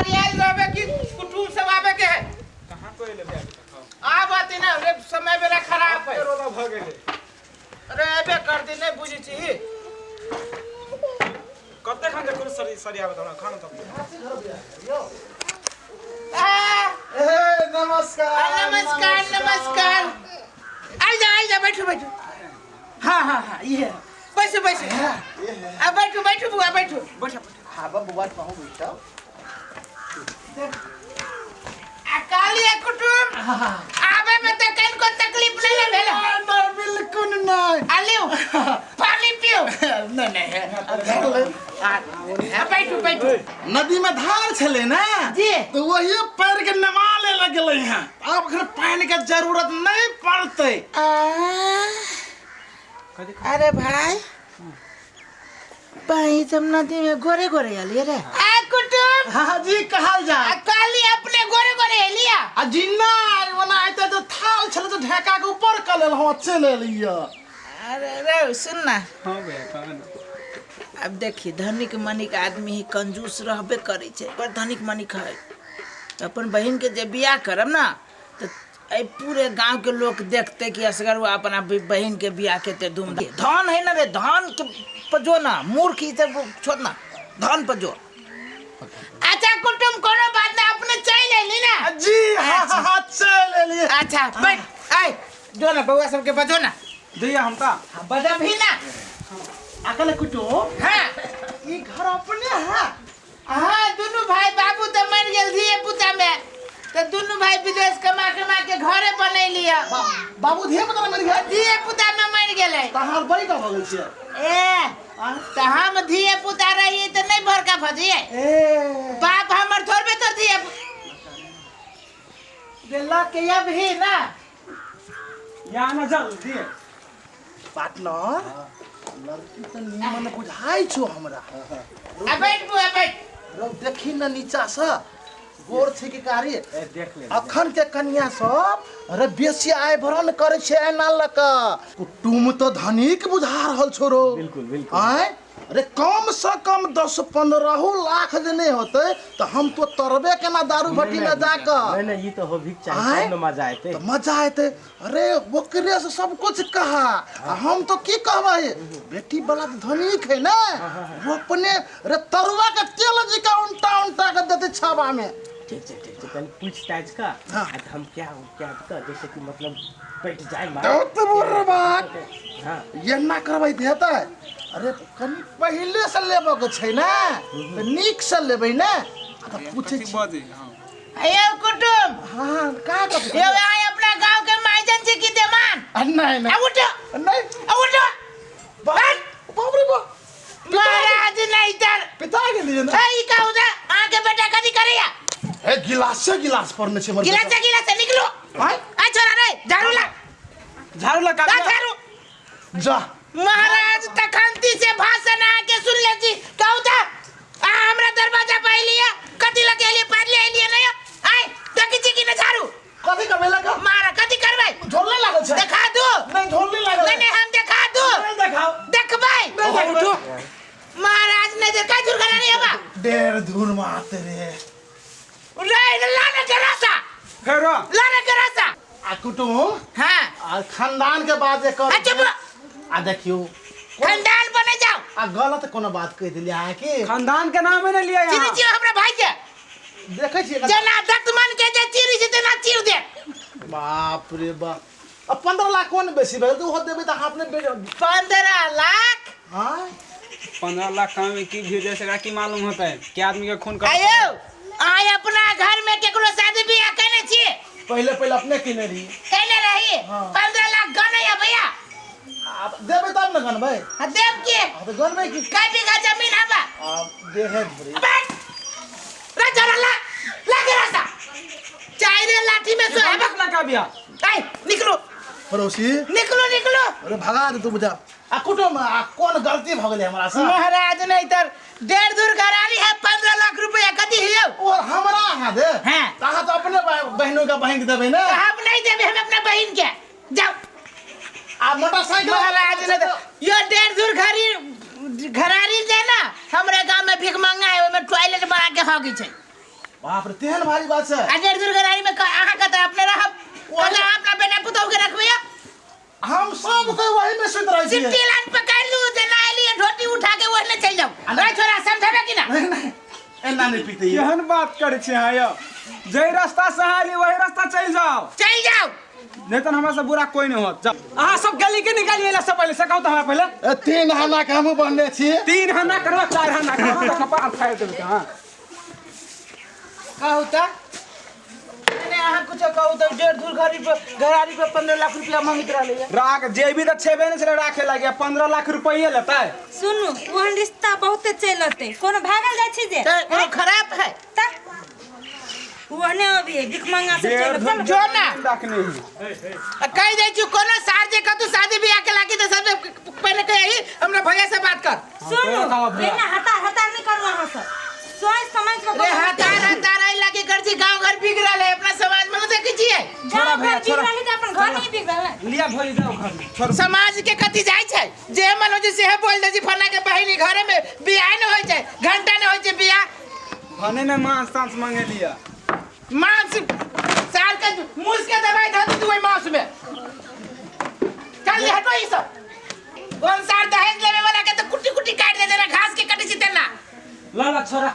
सरियाल रहबे कि कुटुम सब आबे के है? कहाँ को एले भैया तक? आब अति ना रे, समय बेरा खराब है। रोदा भ गेले। अरे एबे कर दी, नहीं बुझै छी। कते खान देखो सरी सरी आबे हमरा खाना तक। आ, ए, नमस्कार। नमस्कार नमस्कार, आई जा आई जा, बैठो बैठो। हाँ हाँ हाँ, ये बैठो बैठो। आ बैठो बैठो बुआ, बैठो बैठो। हाँ बबुआ, कहूँ बैठो। आ काली कुटुम आबे में तो कनको तकलीफ नहीं ना भेल? नहीं, बिल्कुल नहीं। आ लियो पानी पियो। नहीं नहीं, आ बैठो बैठो। नदी में धार छले ना जी। तो वही पैर के नमा ले लगले हैं, आब अखन पानी के जरूरत नहीं पड़ते। अरे भाई, पानी सब नदी में गोरे गोरे आलिए रे। आ कुटुम। हाँ जी, कहल जा। आ काली अपने गोरे गोरे एलिया। आ जिन्ना ओना आते तो थाल छले तो ढेका के ऊपर कर लेल हम, चले लिया। अरे रे सुन ना। हां भैया, कहाँ ना। अब देखी, धनिक मनिक आदमी ही कंजूस रहबे करै छै, पर धनिक मनिक है तऽ अपन बहिन के जे बियाह करब ना तऽ एहि पूरे गांव के लोग देखते कि असगर वो अपना बहिन के बियाह के ते धूम धन है ना रे, धन के पर जो ना मूर्ख ई सब छोड़ ना, धन पर जो। अच्छा कुटुम, कोनो बात ना, अपने चाय ले ली ना? जी हाँ हाँ हाँ, चल लिए। अच्छा बैठ, आय जो ना बउआ सबके बजो ना। दैया हम का। हाँ, बजब ही ना। अकल कुटुम। हाँ। ई घर अपने है? हाँ, दुनू भाई, बाबू तो मर गेल धिये पुता में, तो दुनू भाई विदेश कमा कमा के घरे बनैलिया। बाबू धिया पुता मर गेल? धिये पुता में मर गेलै। तहार बड़ी का भऽ गेल छियै? ए तऽ हम धिये पुता रहिए तऽ नहीं बड़का भजिए। ए बाप हमर थोड़बे तो धिये लऽ के अबही ना। या ना जल्दी। पार्टनर, लड़की तऽ नीमन बुझाइ छौ हमरा। आ बैठ बुआ, बैठ। रौ, देखी न, नीचा से गोर छै कि कारी? ए देख ले। अखन के कन्या सब अरे बेसी आय भरन करै छै एना लऽ कऽ। कुटुम तऽ धनिक बुझा रहल छौ रौ। बिल्कुल बिल्कुल। आँय अरे, कम से कम 10-15 लाख जे नहीं होते तो हम तो तरबे केना दारू भट्टी में जाकर। नहीं नहीं, ये तो हो भी चाहिए। आँय? तब न मजा आते। तो मजा एते। अरे ओकरे से सब कुछ कहा, आ हम तो की कहबै, बेटी वाला तो धनिक है ना, वो अपने रे तरुआ के तेल जी का उल्टा उल्टा के देते छाबा में। ठीक छै ठीक छै, तनी पूछ ताछ का। हाँ। आ त हम क्या क्या का जैसे कि मतलब बैठ जाए मार। तो बुढ़बा। हाँ। ये ना करबै देतै। अरे कनि पहिले से लेबऽ के छै ने तऽ नीक से लेबै ने, तऽ पूछै छी। बजे हाँ। अयो कुटुम। हाँ, का कथी? यो आइ अपना गांव के माइजन छी की देमान? आ, नहीं नहीं। आ उठो। नहीं। आ उठो। बाप बाप रे बाप। महाराज नहीं तर पिता गेलियै ने। ए ई कहू दे, अहाँ के बेटा कथी करैया? हे, गिलासे गिलास पर छै हमर। गिलास से गिलास से निकलो। आँय? आ छोरा रे, झाड़ू ला। झाड़ू लगा। ला झाड़ू। जा। महाराज तखनती से भाषण अहाँ के सुन ले छी। कहू त अहाँ हमरा दरवाजा पर अयलियै, कथी लगे अयलियै? पानि ले अयलियै नहि? आय देखै छी कि नहि झाड़ू? कथी करबै लगा? मारा कथी करबै? झोल नहीं लागल छै। देखा दू। नहीं, झोल नहीं लागल। नहीं नहीं, हम देखा दू। नहीं देखाओ। देखबै। नहीं देखबै। महाराज नहीं देखा, दुर्घटना नहीं होगा। डेढ़ धूर मारते रे। रे लाने के रास्ता। फेरो। लाने के रास्ता। आ कुटुम। हाँ। आ खानदान के बात जे कर। अच्छा आ देखियो, खानदान बने जाओ। आ गलत कोनो बात कहि देलियै अहाँ की? खानदान के नाम है ना लिया चिन्है यहाँ। छियै हमरा भाई के? देखै छियै। जेना दतमन के जे चीरी छै तेना चीर दे। बाप रे बाप, आ 15 लाख कोन बेसी भेल? तऽ ओहो देबै तऽ अहाँ अपने 15 लाख? हाँ। 15 लाख काम में की भेजे से की मालूम होता है क्या आदमी के खून कर। आयो आय अपना घर में केकरो शादी बियाह केने छी? पहिले पहिले अपने केने रही। केने रही। हाँ। 15 लाख गने या भैया? आब देबै तब ने गनबै। हाँ, देब के? हाँ, तऽ गनबै की? कै बीघा जमीन हबा? आब देहे भरी। बैठ रे जरा, ला ला के रास्ता चाहे रे लाठी में सो हबा। लगा बिया। आय निकलो। पड़ोसी। निकलो निकलो। अरे भगा दे तू, बुझा। आ कुटुम, आ कोन गलती भऽ गेलै हमरा से? महाराज नहीं तर डेढ़ दूर घरारी है, 15 लाख रुपया कथी हियो? और हमरा अहाँ दे। हाँ। तऽ अहाँ तऽ अपने बहिनो के बहिन के देबै ने। तो हम नहीं देबे, हम अपना बहिन के जाओ। आ मोटरसाइकिल। महाराज ने यो डेढ़ दूर घरी घरारी जे ना हमरा गांव में भीख मंगा है, ओमे टॉयलेट बना के हगी छै। बाप रे, तेहन भारी बात छै। आ डेढ़ धूर घरारी में अहाँ कतऽ अपने रहब? कतऽ अपना बेटा पुतहु के रखबै? हम सब कोई वही में सुति रहै छियै। सिट्टी लाइन पकड़ लू, जेना एलियै धोती उठा के ओहने चलि जाउ। रे छोरा, समझेबे कि ना? नहीं नहीं, एना नहीं पीते ये। केहन बात करै छी अहाँ यौ? जै रास्ता से अहाँ एलियै वही रास्ता चलि जाउ। चलि जाउ। नहीं तऽ हमरा से बुरा कोई नहीं होत। जाउ। अहाँ सब गली के निकालिए ला सब पहले से कहू तऽ हमरा पहले। ए, 3 हाना के हमहूँ बनने छी। 3 हाना करबा, 4 हाना करबा तऽ कपार फाड़ि देबै अहाँ। कहू तऽ नहीं, अहाँ कुछो कहू तऽ डेढ़ धूर घड़ी पर घरारी पर 15 लाख रुपया मांगैत रहलै। राख जेबी तऽ छेबे नहि छलै राखे लागे, 15 लाख रुपये लेतै। सुनू, ओहन रिश्ता बहुते चलि अतै, कोनो भागल जाइ छी जे तऽ कोनो खराब है? तऽ ओहने अभी भिखमंगा से डेढ़ चलि धूर जो ना। रखने ही। आ कहि दै छी कोनो सार जे कतौ शादी बियाह के लागी तऽ सबसे पहिले कहि हमरा भैया से बात कर। सुनू, एना हतार हतार नहि करू, अहाँ सब सोच समझ के रे हतार हतार एहि लागी कर छी, गांव घर बिगड़ल है अपना समाज में, देखै छियै। छोड़ा गाँव भैया, घर छोड़ा। बिगड़ल है तऽ अपन घर नहीं बिगड़ल है। लिया भोज जाओ घर में, छोड़ू। समाज के कथी जाइ छै, जे मन होइ छै सेहे बोल दै छै। फन्ना के बहिनी घरे में बियाह नहि होइ छै, घंटा नहि होइ छै बियाह। भने ने मांस तांस मंगेलिया। मांस साल के मूस के दवाई धऽ दे तू ओहि मांस में। चल ले, हटो ई सब। कौन सार दहेज लेवे वाला के तो कुट्टी कुट्टी काट दे देना, घास के कटी छी तेना। ला ला छोरा।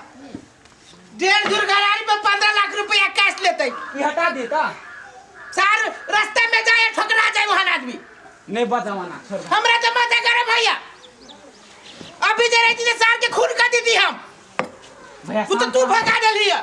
डेढ़ धुर घरारी पे 15 लाख रुपया कैश लेते। ई हटा दे ता। सार रास्ते में जाए ठोकरा जाए वहां आदमी। नहीं बचावाना, छोड़। हमरा तो माथा गरम भैया, अभी जे रहती ते सार के खून कर देती हम। भैया तू तो तू भगा देली है।